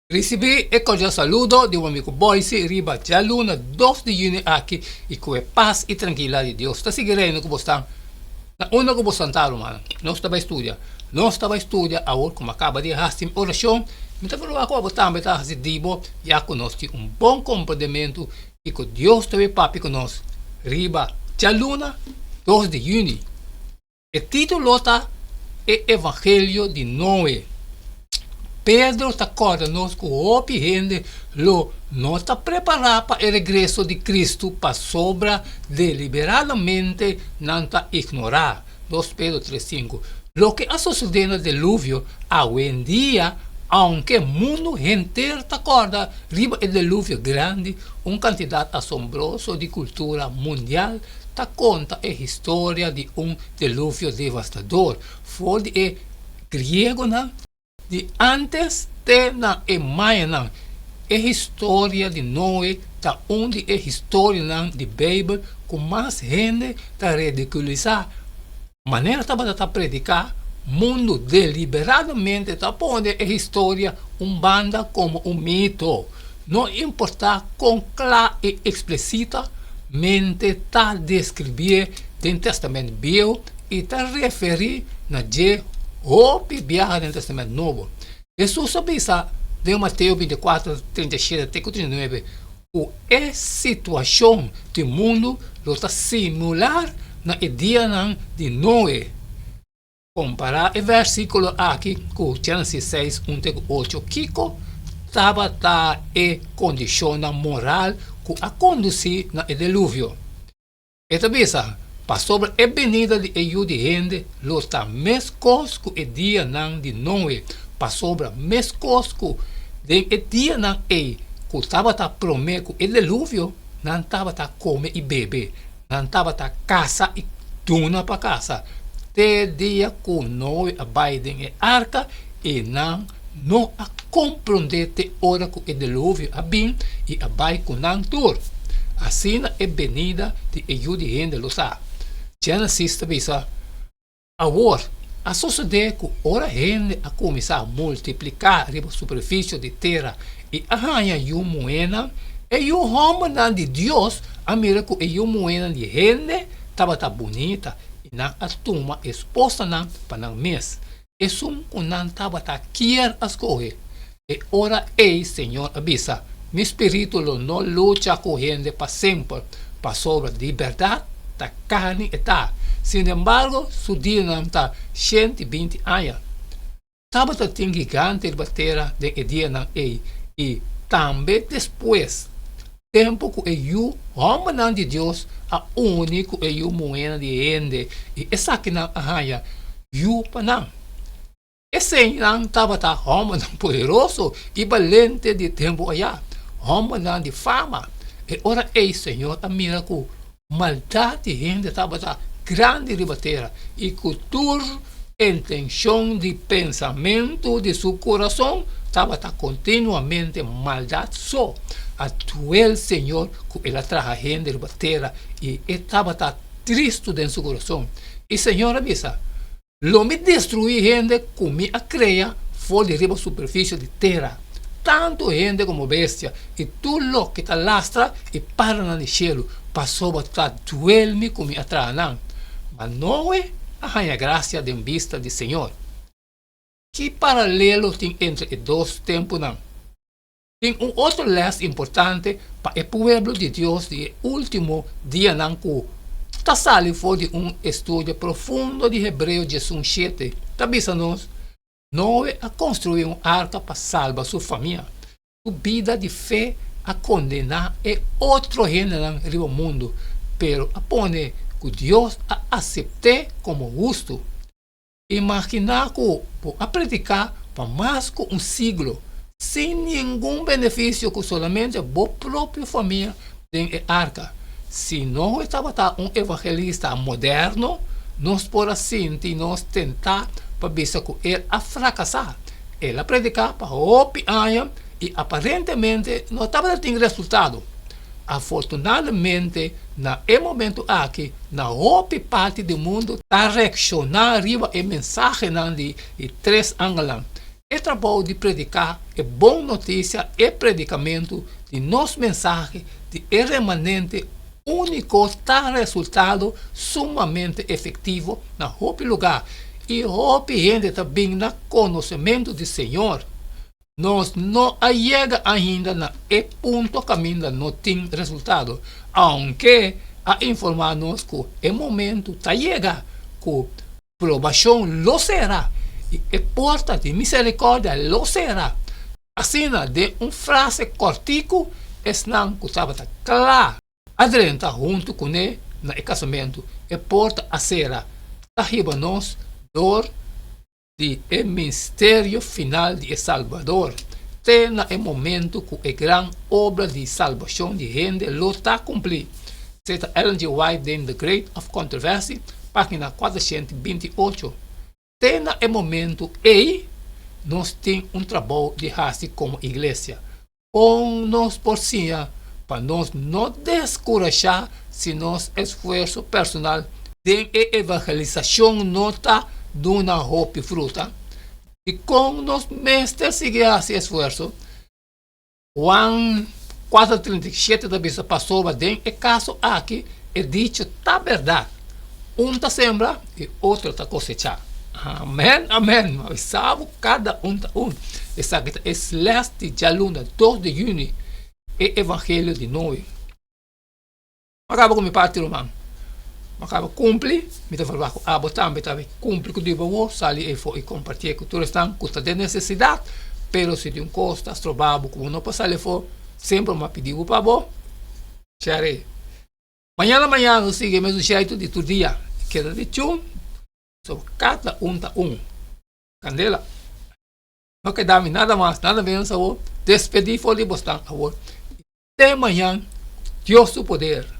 Risibí e kordial saludo di bo amigu Boyce riba djaluna dos di yüni aki i ku e pas i trankilidat di Dios ta sigui reina ku bo stan na unda ku bo stan ta rumannan. Nos ta bai studia. Nos ta bai studia awor ku mi a kaba di hasi mi orashon. Mi ta proba ku abo tambe ta hasi di bo ya ku nos tin un bon komprendementu i ku Dios ta bai papia ku nos riba djaluna dos di yüni. E título ta E Evangelio di Noe. Pedro ta kòrda nos ku hopi hende lo no ta prepará pa e regreso di Kristu pasobra deliberadamente nan ta ignorá, dos Pedro tres sinku, loke a sosodé na Deluvio. Awendia, ounke mundu henter ta kòrda riba e Deluvio grandi, un kantidat asombroso di kultura mundial ta konta e historia di un deluvio devastador for di e griegonan di ántes te na e mayanan. E historia di Noe ta un di e historianan di Beibel ku mas hende ta redikulisá. Manera tabata ta prediká, mundu deliberadamente ta pone e historia un banda komo un mito. No importá kon kla i eksplesitamente ta deskribié den Tèstamènt Bieu i ta referí na dje hopi biaha den Tèstamènt Nobo. Hesus a bisa den Mateo bintikuater, 37 te ku 39 ku e situashon di mundu lo ta similar na e dianan di Noe. Kompará e versíkulo aki ku Génesis seis, un te ku ocho. Kiko tabata e kondishonnan moral ku a kondusí na e Deluvio? E ta bisa, Pasobra e benida di e Yu di hende lo ta meskos ku e dianan di Noe, pasobra meskos ku den e dianan ei ku tabata promé ku e Deluvio, nan tabata kome i bebe, Nan tabata kasa i duna pa kasa te dia ku Noe a bai den e arka, i nan no a komprondé te ora ku e deluvio a bin i a bai ku nan tur. Asina e benida di e Yu di hende lo ta. Génesis ta bisa. Awor, a sosodé ku ora hende a kuminsá multipliká riba superfisio di tera i a haña yu muhénan, e yu hòmbernan di Dios a mira ku e yu muhénan di hende tabata bunita, i nan a tuma esposanan pa nan mes, esun ku nan tabata kier a skohe. E ora ei Señor a bisa, Mi spiritu lo no lucha ku hende pa semper, pasobra di bèrdat ta karni e ta. Sinembargo, su dianan ta shenti binti aña. Tabata tin gigante riba tera den e dianan ei i tambe despues, tempu ku e yu hòmbernan di Dios a uni ku e yu muhénan di hende i esakinan a haña yu pa nan. Eseinan tabata hòmbernan poderoso i balente di e tempu ayá, hòmbernan di fama. E ora ei Señor a mira ku maldat di hende tabata grandi riba tera i ku tur intenshon di pensamentu di su kurason tabata kontinuamente maldat so. A duel Señor ku el a traha hende riba tera i e tabata tristu den su kurason. I Señor a bisa, Lo mi destruí hende ku mi a krea for di riba superfisio di tera, tantu hende komo bestia, i tur loke ta lastra i paranan di shelu, pasobra ta duel mi ku mi a traha nan. Ma Noe a haña grasia den bista di señor. Ki paralelo tin entre e dos tempunan? Tin un otro lès importante pa e pueblo di Dios di e último dianan ku ta sali for di un estudio profundo di Hebreo diesun shete ta bisa nos, Noe a konstruí un arka pa salba su famia. Su bida di fe a kondená e otro hendenan riba mundu, pero a pone ku Dios a asept'é komo hustu. Imaginá ku bo a prediká pa mas ku un siglo sin ningun benefisio ku solamente bo propio famia den e arka. Si Noe tabata un evangelista moderno, nos por a sinti nos tentá pa bisa ku el a frakasá. El a prediká pa hopi aña i aparentemente no tabata tin resultado. Afortunadamente, na e momento aki, na hopi parti di mundu ta reakshoná riba e mensahenan di e tres angelnan. E trabou di prediká e bon notisia, e predikamentu di nos mensahe di e remanente úniko ta resultado sumamente efektivo na hopi lugá i hopi hende ta bin na konosementu di Señor. Nos no a yega ainda na e punto kaminda no tin resultado, aunke a informá nos ku e momentu ta yega ku probashon lo sera i e porta di miserikòrdia lo sera. Asina, den un frase kòrtiku, esnan ku tabata kla a drenta huntu kuné na e kasamentu. E porta a sera, ta hiba nos dor di e misterio final di e Salbador, te na e momentu ku e gran obra di salbashon di hende lo ta kumplí. Esei ta Ellen G. White den The Great of Controversy, página 428. Te na e momentu ei, nos tin un trabou di hasi komo iglesia. Kon nos por siña pa nos no deskurashá si nos esfuerso personal den e evangelisashon no ta duna hopi fruta? Dikon nos mester sigui hasi esfuerso? Juan 4:37 ta bisa pasobra den e kaso aki e dicho ta bèrdat, Un ta sembra i otro ta kosechá. Amèn, amèn! Mi a bisa bo kada un ta un. Esaki ta e lès di djaluna 2 di yüni, e evangelio di Noe. Mi a kaba ku mi parti ruman. Mi a kaba kumpli, mi ta verwagt ku abo tambe ta bai kumpli ku Dios bo, sali efo i kompartié ku tur esnan ku ta den nesesidat. Pero si di un kos ta stroba bo ku bo no por sali efo, semper mi a pidi bo pa bo share. Mañana mañana nos sigui e mesun sheitu di tur dia. Keda di chun, so kada un ta un. Kandela. No keda mi nada mas, nada menos awor. Despedí for di bosnan awor. Te mañan, Dios su poder.